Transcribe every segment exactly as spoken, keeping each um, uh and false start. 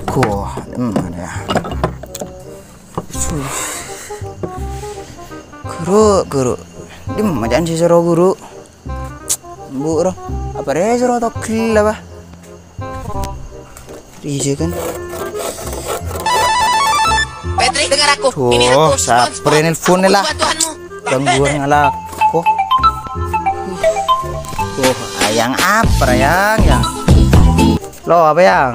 Koh, mana ya? Guru, guru. Dimma jhân sè soro guru? Bu, ro. Apa rè soro togel apa? Rija kan? Patrick, dengar aku. Ini Tuh, aku, SpongeBob. Sapre nelpon lah. Aku bantuanmu. Gangguan ngalako. Tuh, ayang apa, yang, yang? Lo, apa, yang?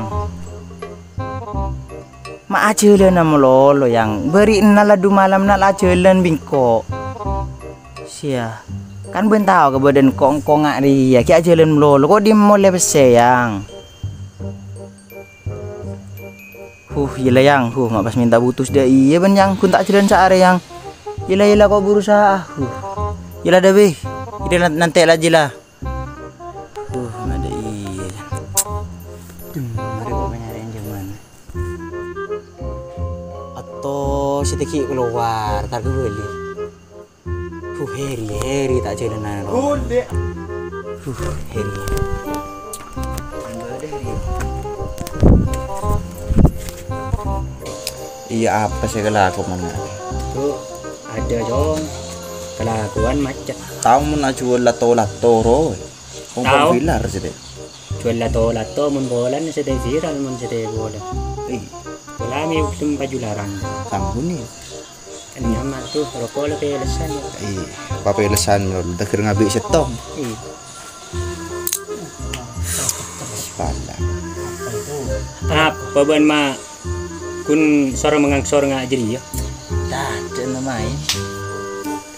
Ma' ajhâlâna malolo, yang. Bâri'na la du malemma la ajhâlân bi' engko'. Sia. Kan bân tao kabâdâ'ân ko'-, engko' nga' rèya, ghi' ajhâlân malolo. Ko' dimma ollè pèssè, yang? Huh, iyâ la, yang. Huh, ma' pas mènta putus dâ' iyâ bân, yang. Ghun ta' ajhâlân saarè, yang. Iyâ la, iyâ la, ko' buru sa'a. Huh. Iyâ la, dâ' bhâi. Iyâ la, nan-, nantè' la, jâ la. Uh, nggak ada iya. Duh, mari kok nyarè jaman. Atau sè tèghi' kalowar, tar ka bâli. Uh, Heri, Heri ta' jhâlânan. Golek. Uh, Heri. Tambah ada Heri. Iyâ, apa sè kalako, Mon? Tuh, ada, Cong. Kelakuan macet. Tao mon ajhuwâl lato-lato, ro. Wong Tao. Populer sih, Dek. Jhuwâl lato-lato mon polana sè viral, mon sè pola. Ih. Pola mè' uddem paju larang. Sampun, ya. Kan nyaman tuh, roko' la pèlessan, ya. Ih, apa pèlessan, lho. Dâggher ngabi' sèttong. Ih. Pala. Apa bân ma' ghun soro mangangsor nga' jârèya? Tadâ' na maèn.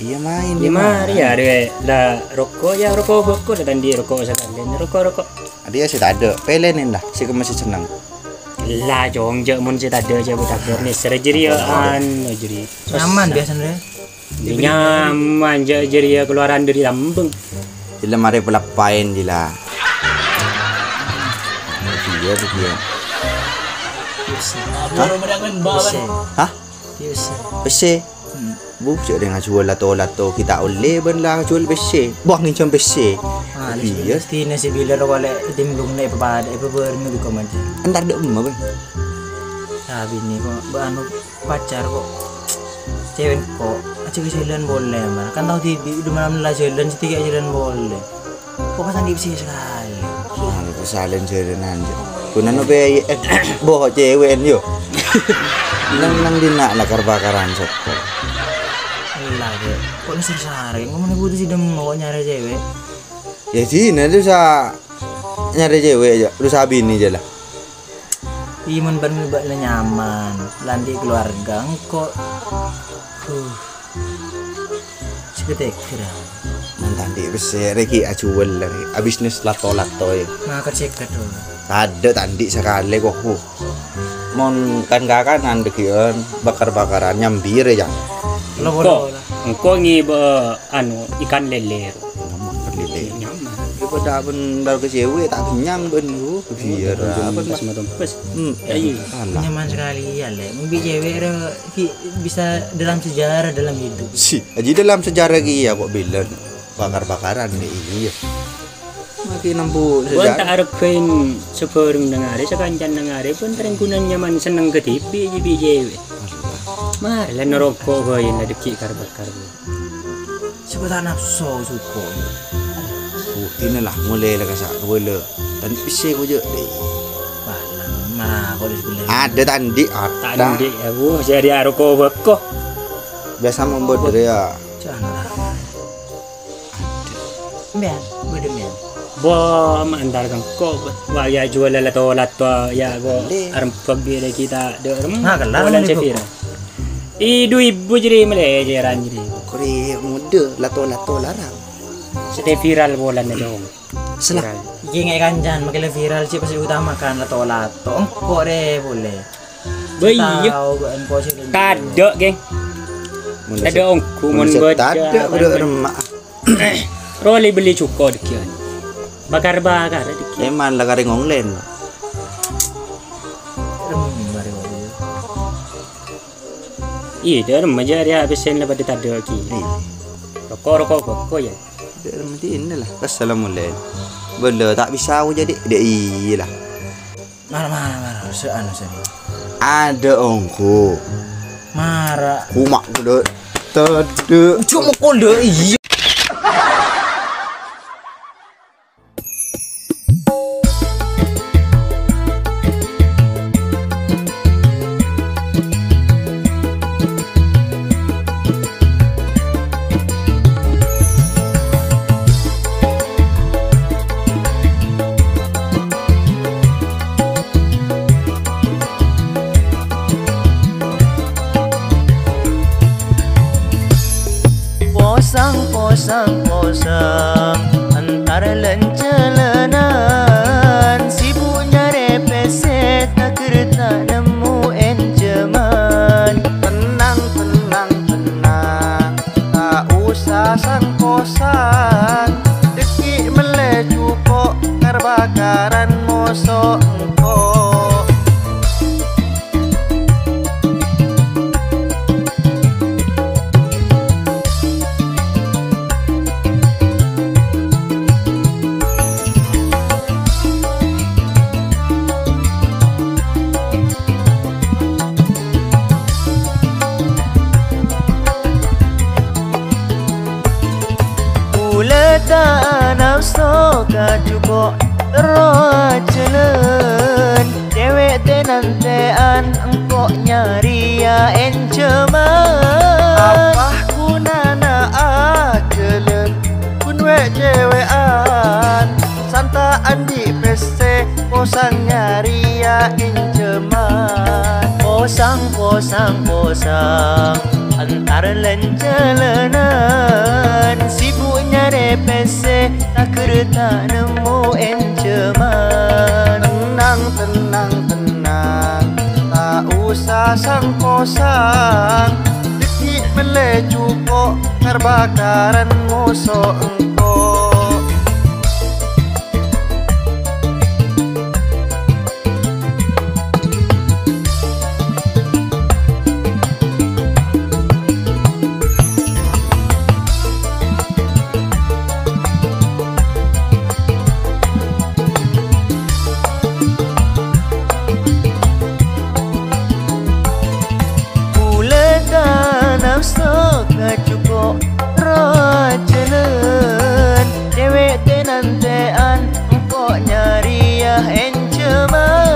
Iyâ, maèn, Iyâ, iyâ, mari, maèn. Ya, rè, la, roko', ya, roko' bâko, la, ta' andi' roko' sakalèyan. Roko', roko'. Adhi, ya, sè tadâ'. Pèlènè, la, sè kemma sè senneng. La, Cong, jâ' mon sè tadâ', jâ' bâ' tadâ'. Nèsèr jârèya, Apa, apa? Anu, jârèya. Nyaman, Susah. Biasanya. Nyaman, jâ-, jârèya kalowaran dâri lambâng. Jâ la marè palappaèn, jâ la. Iyâ, iyâ. Pèssè. Hah? Pèssè. Hah? Pèssè. Pèssè? Hmm. Bu, jâ' rèng ajhuwâl lato-lato, ghi' ta' ollè bân la ajhuwâl pèssè. Wah, ngènjhâm pèssè. Ah, Iyâ. Mestèna sè bilâ ro kalè dimlung nè' papadâ, èpabâreng bi' komandan. Entar dâ' emma, Bân. Sabinè ko', bâ' anu, Pacar ko', cewek ko', ajjhâ' jhâlân polè, mar. Kan tao dhibi', du malam la jhâlân, sè tèghi' jhâlân polè. Kok pas andi' bhâi sakalè. Ah, niku salèn jhâlânan, jâ. Ghunana pè, eh, boh cewek, yo. Nang, nang dinna' la kar-bakaran sapa. Ella, Dek. Kok nèsèr sarè, ngomong butuh sè dem, kok nyarè cewek. Ya, sini, lu sa-, nyarè cewek, jâ. Lu sabinè, jâ, la. Iyâ, mon bân bâ'na nyaman, la andi' keluarga, engko'. Huh. Sè katèghâ ra. Mon ta' andi' pèssè, rè ghi' ajhuwâl, rè. Abisnis lato-lato, ya. Maka ceket, oh. Tadâ', ta' andi' sakalè, kok, huh. Mon kan-kakanan dâggi'ân, bakar-bakaran, nyambi, rè, jâ. Lo, Engko', lo, lo. Engko' ngibâ, anu, ikan lele. Nyaman, kan, Lele? Nyaman. Daripada bân dâlem cewek, ta' kennyang bân, Bu. Iyâ, ra. Tempes ma tempes. Hmm. Iyâ. Alah. Nyaman sekali, ya, Le. Mungkin cewek, ra, ki-, bisa dalam sejarah dalam hidup. Si, aji dalam sejarah ki, ya, kok bilang bakar-bakaran, nih, iyâ. Makin nembu Bukan sejarah. Tak arep gain sebareng nang arè, sakancan nang arè, pun terenggunan nyaman seneng kedibi, jibi cewek. Alah. Mar, lan roko' gain la dâggi' kar-bakar. Sapa ta' napso suko. Buktina la, molaè la kasa' kabâlâ. Tandhi' pèssè ko' jâ', deh. Wah, nang mara ko' di sebelah. Ada tandhi', ada. Tandhi', ya, Bu, sè arè roko' bâko. Biasa membuat dâri, ya. Jangan. Mbiyan, bâdâ mbiyan. Bo, ma' entar kengko', wa, ya, juwâl la to-, lato, ya, ko', Boleh. Arembhâk bi' rè kita, dâ' rem-, Nah, kellar bulan boleh, Bu. Safira. Idu-ibu jârèya malècèran jârèya. Kori muda, lato-lato larang. Sè viral polana, Cong. Sela. Viral. Iki ngè' kancana, makè la viral, sè pas utamakan lato-lato. Engko' rè polè. Bâ, iyâ. Tao, bâ, engko' sè Tadâ', geng. Mun Tadâ' sè-, ongghu, mun mon sè bâdâ, tadâ', apa, bâdâ mon remma'. Ro lè bellè jhuko' dâggi'ân. Bakar-bakar dâggi'. Emang la karè ngonglen. Remma' rè, Pak. Iyâ, dâ' remma jâ' rèya pèssèna la padâ tadâ' ghi. Iyâ. Roko', roko', roko', ya. Dâ' remma dinna la. Assalamualaikum. Bâlâ ta' bisa aku jadi. Dâ' iyâ la. Mara, mara, mara. Se anu, se anu. Adâ' ongghu. Mara. Kuma' kulâ tedde'. Ojo mokol dâ', iyâ. Posang, posang, posang, entar lân-jhâlânan, sibuk nyarè pèssè, taghâr ta' nemmo ènjhâman. Tennang, tennang, tennang, ta' osa sang-posang, dhâggi' mellè jhuko', kar-bhâkaran moso engko'. Kulâ ta' nafso ka jhuko' terro ajhâlân, cèwèk tè-nantè'an engko' nyarèya ènjhâman. Apa ghunana ajhâlân, ghun wè'-cèwè'an, santa' andi' pèssè, posang nyarèya ènjhâman. Posang, posang, posang, entar lân-jhâlânan, sibuk nyarè pèssè, taghâr ta' nemmo ènjhâman. Tennang, tennang, tennang, ta' osa sang-posang, dhâggi' mellè jhuko', kar-bhâkaran moso engko'. Kulâ ta' nafso ka jhuko' terro ajhâlân, cèwèk tè-nantè'an engko' nyarèya ènjhâman.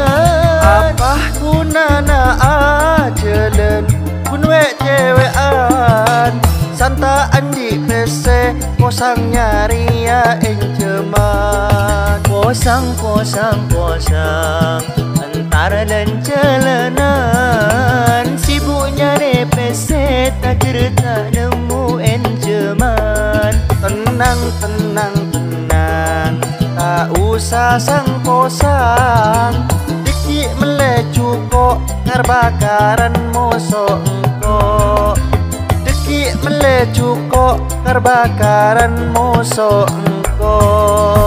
Apa ghunana ajhâlân, ghun wè'-cèwè'an, santa' andi' pèssè, posang nyarèya ènjhâman. Posang, posang, posang, entar lân-jhâlânan, sibuk nyarè pèssè, taghâr ta' nemmo ènjhâman. Tennang, tennang, tennang, ta' osa sang-posang, dhâggi' mellè jhuko', kar-bhâkaran moso engko'. Dhâggi' mellè jhuko', kar-bhâkaran moso engko'.